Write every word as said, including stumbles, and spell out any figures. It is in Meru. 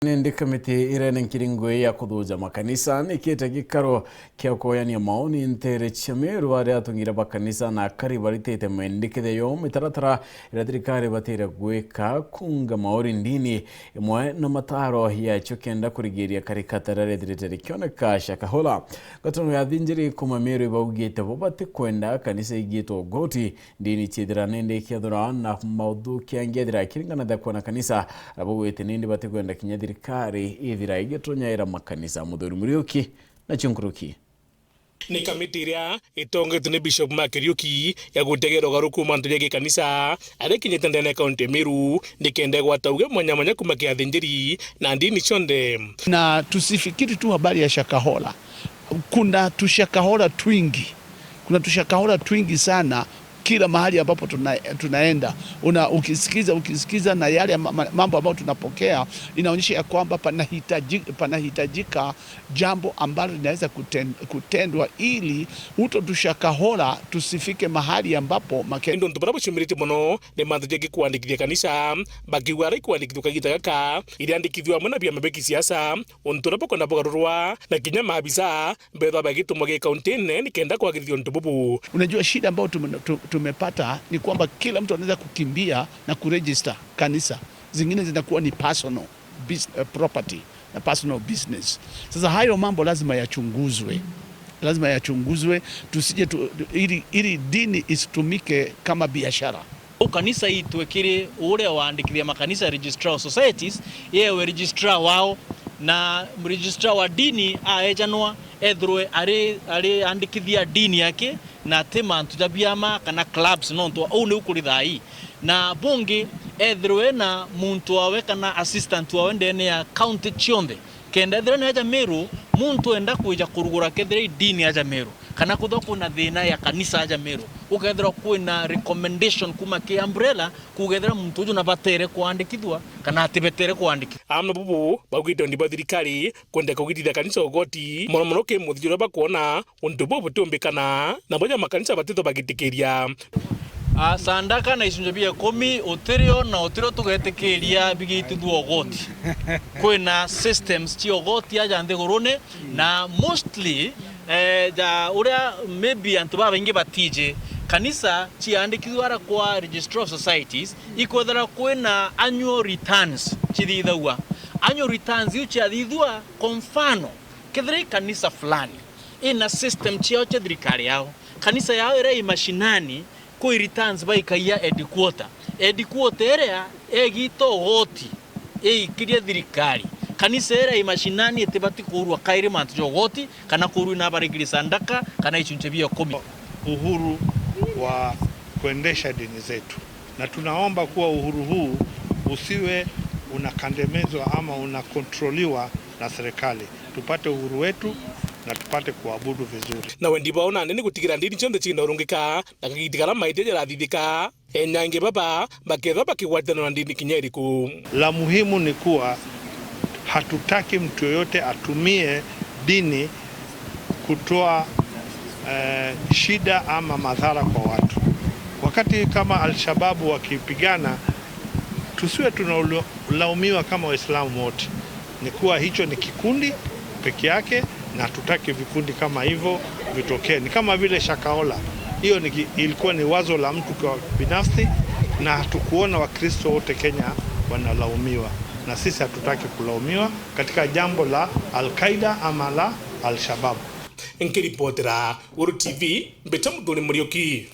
Nindi kamiti iria ina nkiringo ya kuthuja makanisa nikite gikaro kia kuoyania maoni nteere cia Meru aria atong'ire ba kanisa na akari baritite mendekithia yo mitaratara iria thirikari ibatire gwika kunga mauri ndini imwe na mataro yacio kenda kurigiria karikatara rithirite rikioneka Shakahola. Ngwataniro ya athinjiri kuuma Meru ibaugite bo batikwenda kanisa igitwe ugoti, ndini ciithira nindi ikiethirwa na mauthukia angi ethira ikiringana na kuona kanisa, na baugite nindi batikwenda kinya thirikari ithira igitunyaira makanisa. Muthuri Muriuki nacio nkuruki. Ni kamiti iria itongetwe ni Bishop Mark Kariuki ya gutegera ugaruku mantu ja gikanisa aria ikinyite ndene ya kaunti ya Meru, nikenda igwata uge mwanya mwanya kuuma kia athinjiri na ndini cionthe. Na tusifikiri tu habari ya Shakahola. Kuna tushakahola twingi, kuna tushakahola twingi sana kila mahali ambapo tuna-, tunaenda. Una-, ukisikiza, ukisikiza na yale ma-, ma-, mambo ambayo tunapokea, inaonyesha ya kwamba panahitaji-, panahitajika jambo ambalo linaweza kuten-, kutendwa ili uto tushakahola tusifike mahali ambapo make- Indi untu buria buciumiritie mono ni mantu jengi kwandikithia kanisa, bakiuga aria ikwandikithua kagita gaka, iriandikithua amwe na biama bia kisiasa, untu uria bukwenda bugarurwa, na kinya maabisa beethwa bagitumwa gi kaunti nene nikenda kwagithia untu bubu. Unajua, shida ambayo tume-, tu-, tumepata ni kwamba kila mtu anaweza kukimbia na kuregister kanisa, zingine zinakuwa ni personal bus-, eh, property na personal business. Sasa hayo mambo lazima yachunguzwe, lazima yachunguzwe, tusije tu, ili, ili dini isitumike kama biashara. Uu kanisa itwe kiri uria waandikithia makanisa, Registrar of Societies, yewe registrar wao, na registrar wa dini aejanwa ethirwe ari, ari andikithia dini yake na ti mantu ja biama kana clubs, nontu uu niu kuri thaa ii. Na bungi ethirwe na muntu wawe kana assistant wawe ndene ya county cionthe. Kenda ethira ni aja Meru, muntu enda kwija kurugura kethira i dini aja Meru, kana kwithirwa kwina thina ya kanisa aja Meru, ukethirwa kwina recommendation kuma ki umbrella, kuuga ethira muntu uju nabatere kwandikithua kana atibetere kwandikithua. Amwe bubu baugite undi bwa thirikari kwenda kugitithia kanisa ugoti, mono mono ki muthithio uria bakwona untu buu butiumbikana, na boja makanisa batithwa bagitikiria. A, sandaka na icunjwa bia ikumi utirio na utirio tugetikiria bigitithua ugoti. Kwina systems cia ugoti aja nthigurune, na mostly, eh, ja uria maybe antu babaingi batiji, kanisa ciandikithua ara kwa Registrar of Societies, ikwethira kwina annual returns cithithagua. Annual returns iu ciathithua, kwa mfano, kethira i kanisa fulani ina system ciao cia thirikari yao, kanisa yao iria i mashinani, kwi returns baikagia headquarter. Headquarter iria egita ugoti iikirie thirikari. Kanisa iria i mashinani itibati kuurua kairi mantu ja ugoti, kana kuurua inabarigiri sandaka, kana icunche bia ikumi. Uhuru wa kuendesha dini zetu. Na tunaomba kuwa uhuru huu usiwe unakandamizwa ama unakontroliwa na serikali. Tupate uhuru wetu na tupate kuabudu vizuri. Na wendi bwao nandi ni gutigira ndini cionthe ciina urungika na kagiti karia maitia jarathithika. Enyangi baba bakethwa bakigwatana na ndini kinya iriku. La muhimu ni kuwa hatutaki mtu yoyote atumie dini kutoa, eh, shida ama madhara kwa watu. Wakati kama Al-Shababu wakipigana, tusiwe tunalaumiwa kama Waislamu wote. Ni kuwa hicho ni kikundi peke yake, na hatutaki vikundi kama hivyo vitokee. Ni kama vile Shakahola. Hiyo ni ki-, ilikuwa ni wazo la mtu kwa binafsi, na hatukuona Wakristo wote Kenya wanalaumiwa. Na sisi hatutaki kulaumiwa katika jambo la Al-Qaeda ama la Al-Shabaab. Nkiripotera Guru T V, mbita Muthuri Muriuki.